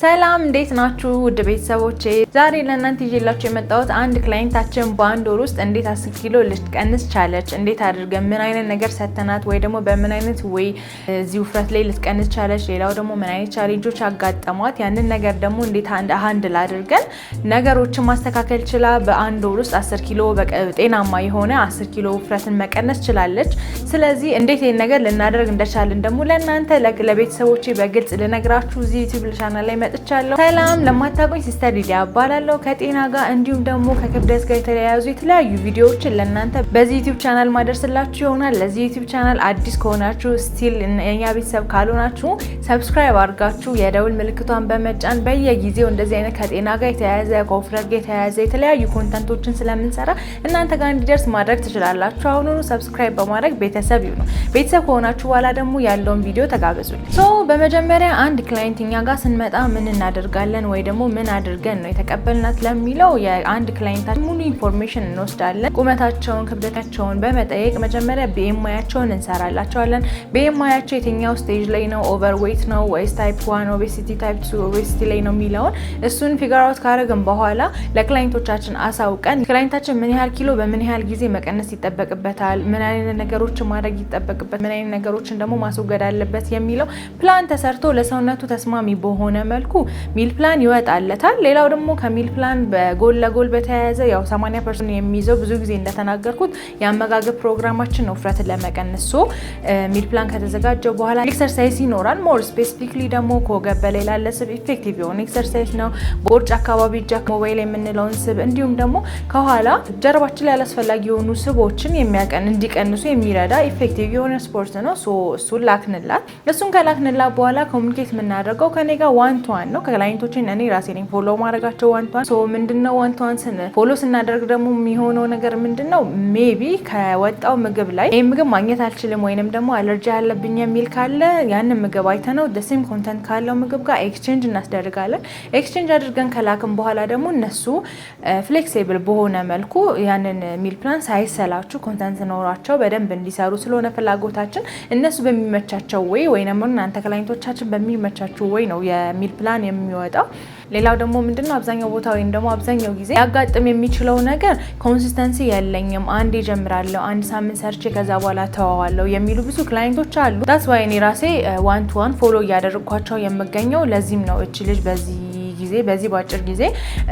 ሰላም፣ እንዴት ናችሁ ውድ ቤተሰቦቼ? ዛሬ ለእናንተ ይዤላችሁ የመጣሁት አንድ client ኣችን በአንድ ወር ውስጥ እንዴት 10 ኪሎ ልትቀንስ ቻለች፣ እንዴት አድርገን፣ ምን አይነት ነገር ሰተናት ወይ ደግሞ በምን አይነት way እዚህ ውፍረት ላይ ልትቀንስ ቻለች፣ ሌላው ደግሞ ምን አይነት challenge ኦች አጋጠሟት፣ ያንን ነገር ደግሞ እንዴት handle አድርገን ነገሮችን ማስተካከል ችላ በአንድ ወር ውስጥ 10 ኪሎ፣ ጤናማ የሆነ 10 ኪሎ ውፍረትን መቀነስ ችላለች። ስለዚህ እንዴት ይህን ነገር ልናደርግ እንደቻልን ደግሞ ለእናንተ ለቤተሰቦቼ በግልጽ ልነግራችሁ እዚህ YouTube channel ላይ መጥቻለሁ። ሰላም፣ ለማታውቁኝ Sister ሊዲያ እባላለሁ። ከጤና ጋር እንዲሁም ደግሞ ከክብደት ጋር የተያያዙ የተለያዩ ቪዲዮዎችን ለእናንተ በዚህ YouTube channel ማደርስላችሁ ይሆናል። ለዚህ YouTube channel አዲስ ከሆናችሁ፣ still የኛ ቤተሰብ ካልሆናችሁ፣ subscribe አድርጋችሁ የደውል ምልክቷን በመጫን በየጊዜው እንደዚህ አይነት ከጤና ጋር የተያያዘ፣ ከውፍረት ጋር የተያያዘ የተለያዩ content ኦችን ስለምንሰራ እናንተ ጋር እንዲደርስ ማድረግ ትችላላችሁ። አሁኑኑ subscribe በማድረግ ቤተሰብ ይሁኑ። ቤተሰብ ከሆናችሁ በኋላ ደግሞ ያለውን ቪዲዮ ተጋበዙልኝ። So በመጀመሪያ አንድ client እኛ ጋር ስንመጣ ምን እናደርጋለን ወይ ደግሞ ምን አድርገን ነው የተቀበልናት ለሚለው የአንድ client ኣችን ሙሉ information እንወስዳለን። ቁመታቸውን፣ ክብደታቸውን በመጠየቅ መጀመሪያ BMI ያቸውን እንሰራላቸዋለን። BMI ያቸው የትኛው stage ላይ ነው፣ overweight ነው ወይስ type 1 obesity፣ type 2 obesity ላይ ነው የሚለውን እሱን figure out ካደረግን በኋላ ለ client ኦቻችን አሳውቀን client ኣችን ምን ያህል ኪሎ በምን ያህል ጊዜ መቀነስ ይጠበቅበታል፣ ምን አይነት ነገሮችን ማድረግ ይጠበቅበት፣ ምን አይነት ነገሮችን ደግሞ ማስወገድ አለበት የሚለው ፕላን ተሰርቶ ለሰውነቱ ተስማሚ በሆነ መልኩ meal plan ይወጣለታል። ሌላው ደግሞ ከ meal plan በጎን ለጎን በተያያዘ ያው 80% የሚይዘው ብዙ ጊዜ እንደተናገርኩት የአመጋገብ ፕሮግራማችን ነው ውፍረትን ለመቀነስ። So meal plan ከተዘጋጀው በኋላ exercise ይኖራል። More specifically ደግሞ ከወገብ በላይ ላለ ስብ effective የሆነ exercise ነው። ቦርጭ አካባቢ ጃክ ሞባይል የምንለውን ስብ እንዲሁም ደግሞ ከኋላ ጀርባችን ላይ አላስፈላጊ የሆኑ ስቦችን የሚያቀን እንዲቀንሱ የሚረዳ effective የሆነ ስፖርት ነው። So እሱን ላክንላት። እሱን ከላክንላት በኋላ communicate የምናደርገው ከኔ ጋር one to one ነው። Client ኦችን እኔ ራሴ ነኝ follow ማድረጋቸው one to one። So ምንድነው one to one follow ስናደርግ ደግሞ የሚሆነው ነገር ምንድነው? Maybe ከወጣው ምግብ ላይ ይህ ምግብ ማግኘት አልችልም ወይንም ደግሞ አለርጂ ያለብኝ የሚል ካለ ያንን ምግብ አይተነው the same content ካለው ምግብ ጋር exchange እናስደርጋለን። Exchange አድርገን ከላክን በኋላ ደግሞ እነሱ flexible በሆነ መልኩ ያንን meal plan ሳይሰላችሁ content ኖሯቸው በደንብ እንዲሰሩ ስለሆነ ፍላጎታችን እነሱ በሚመቻቸው way ወይ ደግሞ እናንተ client ኦቻችን በሚመቻቸው way ነው የ meal plan የሚወጣው። ሌላው ደግሞ ምንድነው፣ አብዛኛው ቦታ ወይም ደግሞ አብዛኛው ጊዜ ያጋጥም የሚችለው ነገር consistency የለኝም፣ አንዴ ጀምራለሁ፣ አንድ ሳምንት ሰርቼ ከዛ በኋላ ተዋዋለሁ የሚሉ ብዙ client ኦች አሉ። That's why እኔ ራሴ one to one follow እያደረግኳቸው የምገኘው። ለዚህም ነው እች ልጅ በዚህ ጊዜ፣ በዚህ በአጭር ጊዜ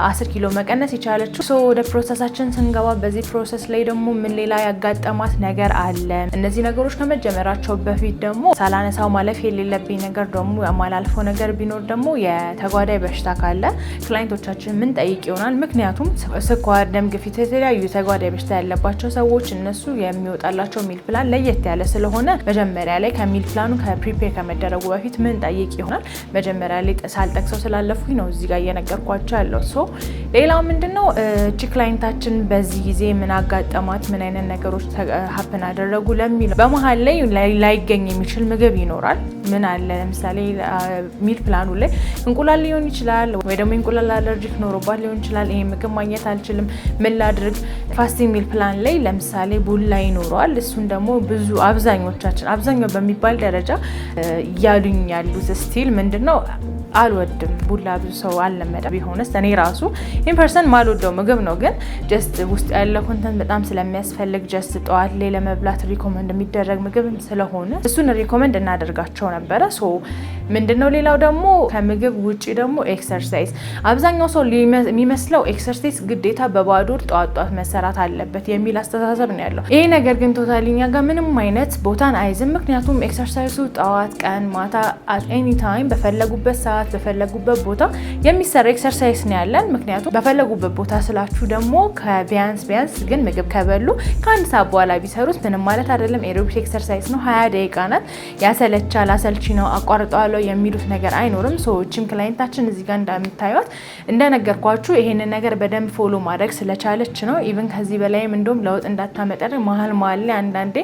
10 ኪሎ መቀነስ የቻለችው። So ወደ process ኣችን ስንገባ በዚህ process ላይ ደግሞ ምን ሌላ ያጋጠማት ነገር አለ? እነዚህ ነገሮች ከመጀመራቸው በፊት ደግሞ ሳላነሳው ማለፍ የሌለብኝ ነገር ደግሞ፣ የማላልፈው ነገር ቢኖር ደግሞ የተጓዳኝ በሽታ ካለ client ኦቻችን ምን ጠይቅ ይሆናል። ምክንያቱም ስኳር፣ ደም ግፊት፣ የተለያዩ ተጓዳኝ በሽታ ያለባቸው ሰዎች እነሱ የሚወጣላቸው meal plan ለየት ያለ ስለሆነ መጀመሪያ ላይ ከ meal plan ኑ ከ prepare ከመደረጉ በፊት ምን ጠይቅ ይሆናል። መጀመሪያ ላይ ሳልጠቅሰው ስላለፍኩኝ ነው እዚህ ጋር እየነገርኳቸው ያለው። So ሌላው ምንድነው፣ እቺ client ኣችን በዚህ ጊዜ ምን አጋጠማት፣ ምን አይነት ነገሮች happen አደረጉ ለሚለው በመሀል ላይ ላይገኝ የሚችል ምግብ ይኖራል። ምን አለ፣ ለምሳሌ meal plan ኑ ላይ እንቁላል ሊሆን ይችላል፣ ወይ ደግሞ እንቁላል allergic ኖሮባት ሊሆን ይችላል። ይሄ ምግብ ማግኘት አልችልም፣ ምን ላድርግ? Fasting meal plan ላይ ለምሳሌ ቡላ ይኖረዋል። እሱን ደግሞ ብዙ አብዛኞቻችን፣ አብዛኛው በሚባል ደረጃ እያሉኝ ያሉት still ምንድነው፣ አልወድም ቡላ። ብዙ ሰው አልለመደም። ቢሆንስ እኔ ራሱ in person ማልወደው ምግብ ነው፣ ግን just ውስጥ ያለ content በጣም ስለሚያስፈልግ just ጠዋት ላይ ለመብላት recommend የሚደረግ ምግብ ስለሆነ እሱን recommend እናደርጋቸው ነበረ። So ምንድነው ሌላው ደግሞ ከምግብ ውጭ ደግሞ exercise። አብዛኛው ሰው የሚመስለው exercise ግዴታ በባዶ ሆድ ጠዋት ጠዋት መሰራት አለበት የሚል አስተሳሰብ ነው ያለው። ይሄ ነገር ግን totally እኛ ጋር ምንም አይነት ቦታን አይዝም። ምክንያቱም exercise ኡ ጠዋት፣ ቀን፣ ማታ፣ at any time በፈለጉበት ሰዓት በፈለጉበት ቦታ የሚሰራ exercise ነው ያለን። ምክንያቱም በፈለጉበት ቦታ ስላችሁ ደግሞ ከቢያንስ ቢያንስ ግን ምግብ ከበሉ ከአንድ ሰዓት በኋላ ቢሰሩት ምንም ማለት አይደለም። Aerobic exercise ነው፣ 20 ደቂቃ ናት። ያሰለቻል፣ አሰልቺ ነው፣ አቋርጠዋለሁ የሚሉት ነገር አይኖርም። So እችም client ኣችን እዚህ ጋር እንደምታዩት እንደነገርኳችሁ ይሄንን ነገር በደንብ follow ማድረግ ስለቻለች ነው። Even ከዚህ በላይም እንደውም ለውጥ እንዳታመጠር መሀል መሀል ላይ አንዳንዴ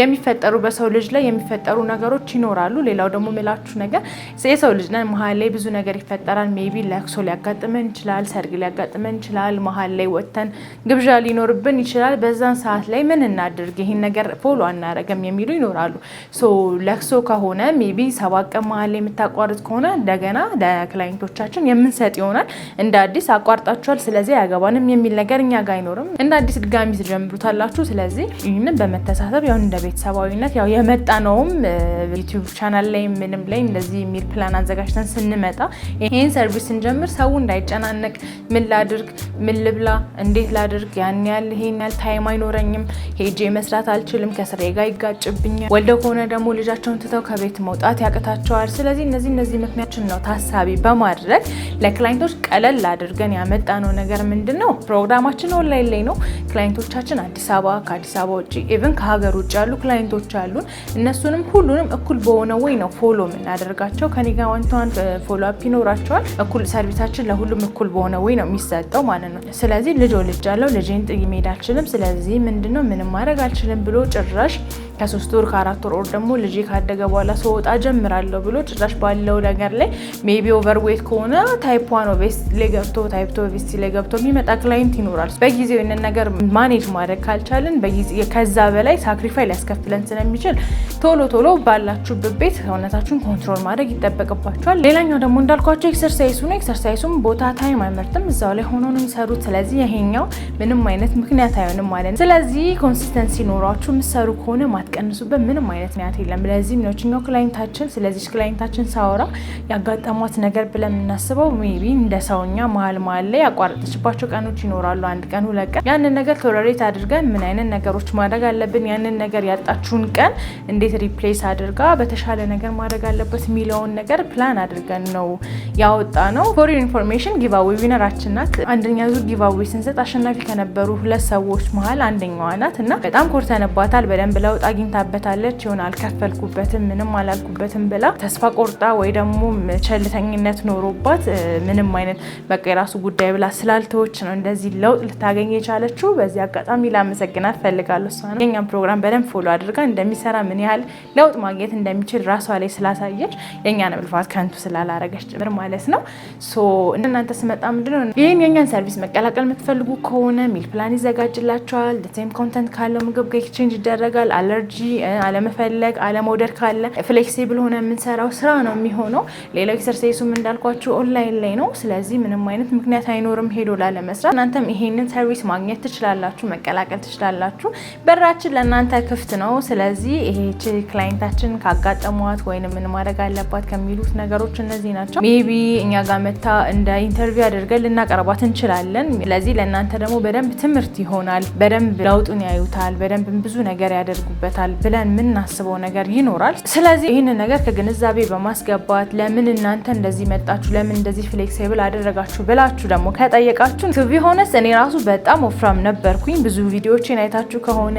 የሚፈጠሩ፣ በሰው ልጅ ላይ የሚፈጠሩ ነገሮች ይኖራሉ። ሌላው ደግሞ ምላችሁ ነገር የሰው ልጅ ነን፣ መሀል ላይ ብዙ ነገር ይፈጠራል። Maybe ለቅሶ ሊያጋጥመን ይችላል፣ ሰርግ ሊያጋጥመን ይችላል፣ መሀል ላይ ወጥተን ግብዣ ሊኖርብን ይችላል። በዛን ሰዓት ላይ ምን እናድርግ፣ ይህን ነገር follow አናረገም የሚሉ ይኖራሉ። So ለቅሶ ከሆነ maybe 7 ቀን መሀል ላይ ላይ የምታቋርጥ ከሆነ እንደገና ለ client ኦቻችን የምንሰጥ ይሆናል። እንደ አዲስ አቋርጣችኋል፣ ስለዚህ አያገባንም የሚል ነገር እኛ ጋር አይኖርም። እንደ አዲስ ድጋሚ ትጀምሩታላችሁ። ስለዚህ ይህንን በመተሳሰብ ያው እንደ ቤተሰባዊነት ያው የመጣ ነውም YouTube channel ላይ ምንም ላይ እንደዚህ የሚል ፕላን አዘጋጅተን ስንመጣ፣ ይህን service ስንጀምር ሰው እንዳይጨናነቅ፣ ምን ላድርግ፣ ምን ልብላ፣ እንዴት ላድርግ፣ ያን ያህል ይሄን ያህል time አይኖረኝም፣ ሄጄ መስራት አልችልም፣ ከስራዬ ጋር ይጋጭብኛል። ወልደው ከሆነ ደግሞ ልጃቸውን ትተው ከቤት መውጣት ያቅታቸዋል። ስለዚህ እነዚህ ምክንያቶችን ነው ታሳቢ በማድረግ ለ client ኦች ቀለል አድርገን ያመጣነው ነገር ምንድን ነው? ፕሮግራማችን ኦንላይን ላይ ነው። Client ኦቻችን አዲስ አበባ፣ ከአዲስ አበባ ውጭ፣ even ከሀገር ውጭ ያሉ client ኦች አሉን። እነሱንም ሁሉንም እኩል በሆነ way ነው follow የምናደርጋቸው። ከኔ ጋር one to one follow up ይኖራቸዋል። እኩል service ኣችን ለሁሉም እኩል በሆነ way ነው የሚሰጠው ማለት ነው። ስለዚህ ልጅ ወልጃለሁ፣ ልጄን ጥዬ መሄድ አልችልም፣ ስለዚህ ምንድነው ምንም ማድረግ አልችልም ብሎ ጭራሽ ከ3 ወር ከ4 ወር or ደግሞ ልጄ ካደገ በኋላ ስወጣ ጀምራለሁ ብሎ ጭራሽ ባለው ነገር ላይ maybe overweight ከሆነ type 1 obesity ላይ ገብቶ፣ type 2 obesity ላይ ገብቶ የሚመጣ client ይኖራል። በጊዜው ይህንን ነገር manage ማድረግ ካልቻልን ከዛ በላይ sacrifice ሊያስከፍለን ስለሚችል ቶሎ ቶሎ ባላችሁበት ቤት ሰውነታችሁን control ማድረግ ይጠበቅባችኋል። ሌላኛው ደግሞ እንዳልኳችሁ exercise ኡ ነው። Exercise ኡም ቦታ time አይመርጥም፣ እዛው ላይ ሆኖ ነው የሚሰሩት። ስለዚህ ይሄኛው ምንም አይነት ምክንያት አይሆንም ማለት ነው። ስለዚህ consistency ኖሯችሁ የምትሰሩ ከሆነ ማትቀንሱበት ምንም አይነት ምክንያት የለም። ለዚህም ነው ችኛው client ኣችን፣ ስለዚህ client ኣችን ሳወራ ያጋጠሟት ነገር ብለን የምናስበው maybe እንደ ሰውኛ መሀል መሀል ላይ ያቋረጠችባቸው ቀኖች ይኖራሉ። አንድ ቀን፣ 2 ቀን። ያንን ነገር tolerate አድርገን ምን አይነት ነገሮች ማድረግ አለብን፣ ያንን ነገር ያጣችውን ቀን እንዴት replace አድርጋ በተሻለ ነገር ማድረግ አለበት የሚለውን ነገር ፕላን አድርገን ነው ያወጣነው። For your information, giveaway winner ኣችን ናት። አንደኛ ዙር giveaway ስንሰጥ አሸናፊ ከነበሩ ሁለት ሰዎች መሀል አንደኛዋ ናት እና በጣም ኮርተንባታል። በደንብ ለውጥ አግኝታበታለች። የሆነ አልከፈልኩበትም፣ ምንም አላልኩበትም ብላ ተስፋ ቆርጣ ወይ ደግሞ ቸልተኝነት ኖሮባት ምንም አይነት በቃ የራሱ ጉዳይ ብላ ስላልተወች ነው እንደዚህ ለውጥ ልታገኝ የቻለችው። በዚህ አጋጣሚ ላመሰግናት ፈልጋለሁ። እሷ ነው የኛም ፕሮግራም በደንብ follow አድርጋ እንደሚሰራ፣ ምን ያህል ለውጥ ማግኘት እንደሚችል ራሷ ላይ ስላሳየች፣ የእኛንም ልፋት ከንቱ ስላላረገች ጭምር ማለት ነው። So እናንተ ስመጣ ምንድነው ይህን የእኛን service መቀላቀል የምትፈልጉ ከሆነ meal plan ይዘጋጅላችኋል። Same content ካለው ምግብ ጋር exchange ይደረጋል። አለርጂ አለመፈለግ፣ አለመውደድ ካለ flexible ሆነ የምንሰራው ስራ ነው የሚሆነው። ሌላው exercise ኡም እንዳልኳችሁ ኦንላይን ላይ ነው። ስለዚህ ምንም አይነት ምክንያት አይኖርም ሄዶ ላለመስራት። እናንተም ይሄንን service ማግኘት ትችላላችሁ፣ መቀላቀል ትችላላችሁ። በራችን ለእናንተ ክፍት ነው። ስለዚህ ይሄ client ኣችን ካጋጠሟት ወይም ምን ማድረግ አለባት ከሚሉት ነገሮች እነዚህ ናቸው። Maybe እኛ ጋር መታ እንደ interview አድርገን ልናቀርባት እንችላለን። ስለዚህ ለእናንተ ደግሞ በደንብ ትምህርት ይሆናል፣ በደንብ ለውጡን ያዩታል፣ በደንብ ብዙ ነገር ያደርጉበታል ብለን የምናስበው ነገር ይኖራል። ስለዚህ ይህንን ነገር ከግንዛቤ በማስገባት ለምን እናንተ እንደዚህ መጣችሁ፣ ለምን እንደዚህ flexible አደረጋችሁ ብላችሁ ደግሞ ከጠየቃችሁ፣ to be honest እኔ ራሱ በጣም ወፍራም ነበርኩኝ። ብዙ ቪዲዮዎችን አይታችሁ ከሆነ፣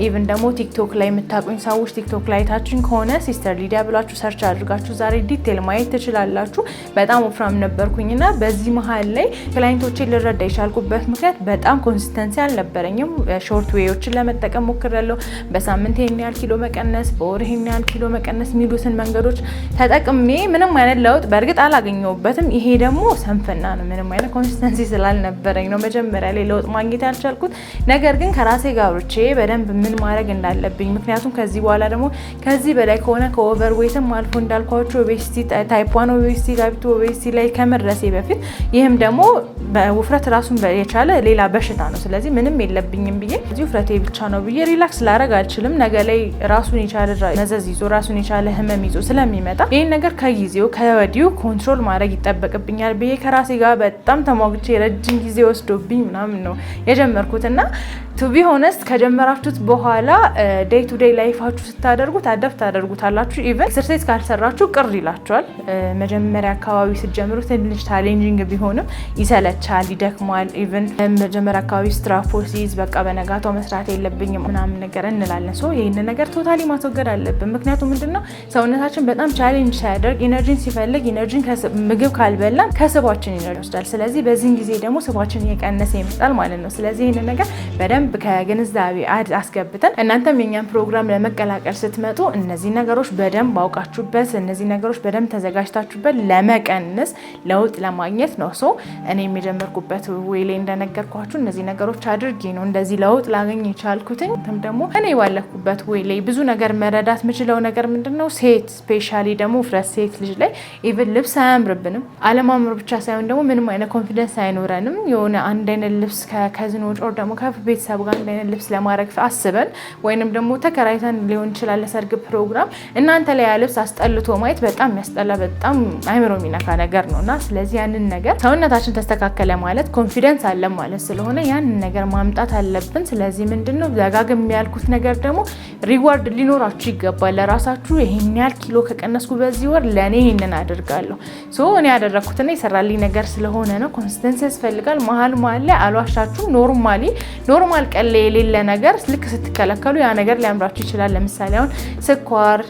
even ደግሞ TikTok ላይ የምታውቁኝ ሰዎች TikTok ላይ አይታችሁኝ ከሆነ Sister ሊዲያ ብላችሁ search አድርጋችሁ ዛሬ detail ማየት ትችላላችሁ። በጣም ወፍራም ነበርኩኝ እና በዚህ መሀል ላይ client ኦቼን ልረዳ የቻልኩበት ምክንያት በጣም consistency አልነበረኝም። Short way ኦችን ለመጠቀም ሞክሬያለሁ። በሳምንት ይሄን ያህል ኪሎ መቀነስ፣ በወር ይሄን ያህል ኪሎ መቀነስ የሚሉትን መንገዶች ተጠቅሜ ምንም አይነት ለውጥ በእርግጥ አላገኘሁበትም። ይሄ ደግሞ ስንፍና ነው። ምንም አይነት consistency ስላልነበረኝ ነው መጀመሪያ ላይ ለውጥ ማግኘት ያልቻልኩት። ነገር ግን ከራሴ ጋር አውርቼ በደንብ ምን ማድረግ እንዳለብኝ፣ ምክንያቱም ከዚህ በኋላ ደግሞ ከዚህ በላይ ከሆነ ከ overweight ም አልፎ እንዳልኳችሁ obesity፣ type 1 obesity፣ type 2 obesity ላይ ከመድረሴ በፊት፣ ይህም ደግሞ ውፍረት ራሱን የቻለ ሌላ በሽታ ነው። ስለዚህ ምንም የለብኝም ብዬ እዚህ ውፍረቴ ብቻ ነው ብዬ relax ላረግ አልችልም። ነገ ላይ ራሱን የቻለ መዘዝ ይዞ፣ ራሱን የቻለ ህመም ይዞ ስለሚመጣ ይህን ነገር ከጊዜው ከወዲሁ control ማድረግ ይጠበቅብኛል ብዬ ከራሴ ጋር በጣም ተሟግቼ ረጅም ጊዜ ወስዶብኝ ምናምን ነው የጀመርኩት። እና to be honest ከጀመራችሁት በኋላ day to day life ኣችሁ ስታደርጉት adapt ታደርጉታላችሁ። Even exercise ካልሰራችሁ ቅር ይላችኋል። መጀመሪያ አካባቢ ስትጀምሩ ትንሽ challenging ቢሆንም ይሰለቻል፣ ይደክማል። Even መጀመሪያ አካባቢ ስትራፖ ሲይዝ በቃ በነጋታው መስራት የለብኝም ምናምን ነገር እንላለን። So ይህንን ነገር totally ማስወገድ አለብን። ምክንያቱም ምንድነው ሰውነታችን በጣም challenge ሲያደርግ energy ን ሲፈልግ energy ን ምግብ ካልበላን ከስባችን energy ይወስዳል። ስለዚህ በዚህን ጊዜ ደግሞ ስባችን እየቀነሰ ይመጣል ማለት ነው። ስለዚህ ይህንን ነገር በደንብ ከግንዛቤ አስገብተን እናንተም የኛን ፕሮግራም ለመቀላቀል ስትመጡ እነዚህ ነገሮች በደንብ አውቃችሁበት፣ እነዚህ ነገሮች በደንብ ተዘጋጅታችሁበት ለመቀነስ፣ ለውጥ ለማግኘት ነው። So እኔም የጀመርኩበት way ላይ እንደነገርኳችሁ እነዚህ ነገሮች አድርጌ ነው እንደዚህ ለውጥ ላገኝ የቻልኩትኝ። እናንተም ደግሞ እኔ ባለፍኩበት ባደግኩበት way ላይ ብዙ ነገር መረዳት የምችለው ነገር ምንድን ነው፣ ሴት especially ደግሞ ውፍረት ሴት ልጅ ላይ even ልብስ አያምርብንም። አለማምር ብቻ ሳይሆን ደግሞ ምንም አይነት confidence አይኖረንም። የሆነ አንድ አይነት ልብስ ከ cousin ኦች or ደግሞ ከቤተሰብ ጋር አንድ አይነት ልብስ ለማድረግ አስበን ወይንም ደግሞ ተከራይተን ሊሆን ይችላል ለሰርግ ፕሮግራም፣ እናንተ ላይ ያ ልብስ አስጠልቶ ማየት በጣም የሚያስጠላ፣ በጣም አይምሮ የሚነካ ነገር ነው። እና ስለዚህ ያንን ነገር ሰውነታችን ተስተካከለ ማለት confidence አለን ማለት ስለሆነ ያንን ነገር ማምጣት አለብን። ስለዚህ ምንድን ነው ደጋግሜ ያልኩት ነገር ደግሞ reward ሊኖራችሁ ይገባል ለራሳችሁ። ይሄን ያህል ኪሎ ከቀነስኩ በዚህ ወር ለእኔ ይሄንን አደርጋለሁ። So እኔ ያደረግኩትና የሰራልኝ ነገር ስለሆነ ነው። Consistency ያስፈልጋል። መሀል መሀል ላይ አልዋሻችሁም፣ normally normal ቀን ላይ የሌለ ነገር ልክ ስትከለከሉ ያ ነገር ሊያምራችሁ ይችላል። ለምሳሌ አሁን ስኳር፣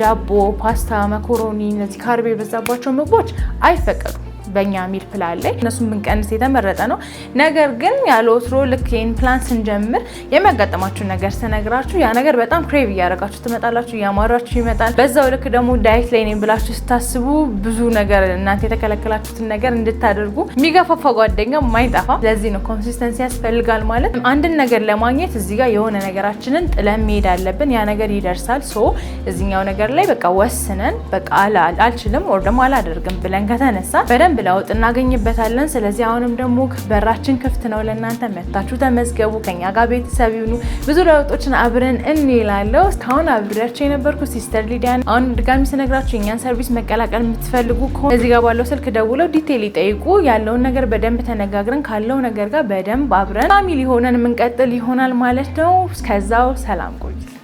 ዳቦ፣ ፓስታ፣ መኮሮኒ፣ እነዚህ carb የበዛባቸው ምግቦች አይፈቀዱም በእኛ meal plan ላይ። እነሱን ብንቀንስ የተመረጠ ነው። ነገር ግን ያለ ወትሮ ልክ ይህን ፕላን ስንጀምር የሚያጋጥማችሁ ነገር ስነግራችሁ ያ ነገር በጣም crave እያደረጋችሁ ትመጣላችሁ፣ እያማራችሁ ይመጣል። በዛው ልክ ደግሞ diet ላይ ነኝ ብላችሁ ስታስቡ ብዙ ነገር እናንተ የተከለከላችሁትን ነገር እንድታደርጉ የሚገፋፋ ጓደኛ ማይጠፋ። ስለዚህ ነው consistency ያስፈልጋል ማለት። አንድን ነገር ለማግኘት እዚህ ጋር የሆነ ነገራችንን ጥለን መሄድ አለብን። ያ ነገር ይደርሳል። So እዚኛው ነገር ላይ በቃ ወስነን በቃ አልችልም or ደግሞ አላደርግም ብለን ከተነሳ በደንብ ለውጥ እናገኝበታለን። ስለዚህ አሁንም ደግሞ በራችን ክፍት ነው ለእናንተ፣ መታችሁ ተመዝገቡ፣ ከኛ ጋር ቤተሰብ ይሁኑ፣ ብዙ ለውጦችን አብረን እንላለው። እስካሁን አብሬያቸው የነበርኩ Sister ሊዲያ። አሁን ድጋሚ ስነግራችሁ የኛን service መቀላቀል የምትፈልጉ ከሆነ እዚህ ጋር ባለው ስልክ ደውለው detail ይጠይቁ። ያለውን ነገር በደንብ ተነጋግረን ካለው ነገር ጋር በደንብ አብረን family ሆነን የምንቀጥል ይሆናል ማለት ነው። እስከዛው ሰላም ቆዩ።